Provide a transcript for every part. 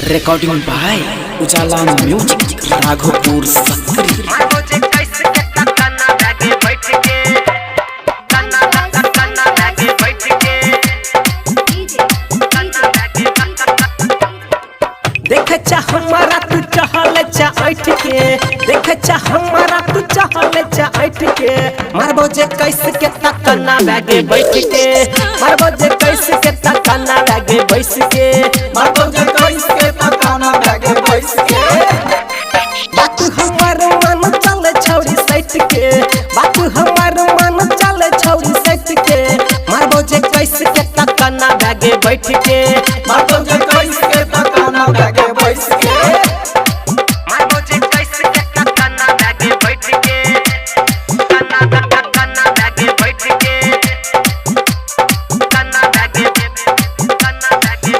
Recording by Ujala music Raghopur Sakri. देख चा हमारा तू चहल चा ऐठ के, देख चा हमारा तू चहल चा ऐठ के, मारबो जे कैस के तकना बैगे बैठ के, मारबो जे कैस के तकना बैगे बैठ के, मारबो जे कैस के तकना बैगे बैठ के। बात हमार मन चल छौरी सैठ के, बात हमार मन चल छौरी सैठ के, मारबो जे कैस के तकना बैगे बैठ के, मारबो जे कैस के तकना बैगे बैठ के। मारबो जे कैस के तकना बैगे बैठ के, तना तना बैगे बैठ के, तना बैगे तना बैगे।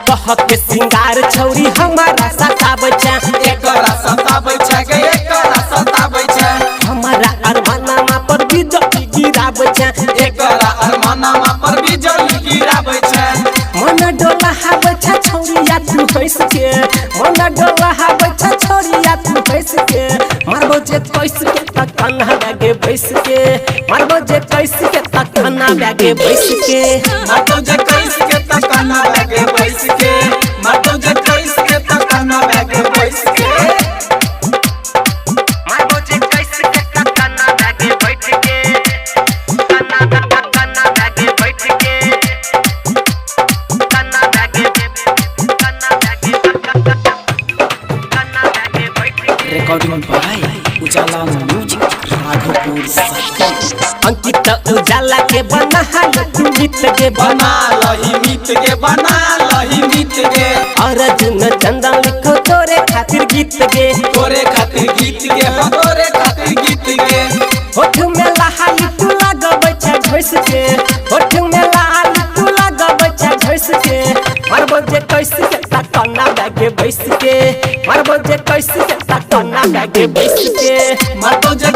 कह के सिंगार छौरी हमारा सताबै छै, एकरा सताबै छै गे, एकरा सताबै छै, हमारा अरमानमा पर बिजली गिराबै छै, एकरा अरमानमा पर बिजली गिराबै छै। मन डोला हाबै छै छौरिया तू हंस के, मन डोला हाबै छै छौरिया तू हंस के, मारबो जे कैस के तकना बैगे बैस के, मारबो जे कैस के तकना बैगे बैस के। मारबो जे कैस के तकना बैगे बैस के, मारबो जे कैस के तकना बैगे बैस के। मारबो जे कैस के तकना बैगे बैठ के, तना तना बैगे बैठ के, तना बैगे तना बैगे तना बैगे बैठ के। Recording by Ujala music Raghopur Sakri. Ankit Ujala के बना तू मित के बना, बना लही मित के, बना लही मित के, अर्जुन चंदन लिखो तोरे खातिर गीत के, तोरे खातिर गीत के, हो तोरे खातिर गीत के। होठ में लहाली तू लगबै छै घोइस के, होठ में लहाली तू लगबै छै घोइस के, मरबो जे कैस के तकना बैगे बैस के, मरबो जे कैस के तकना बैगे बैस के। मारबो जे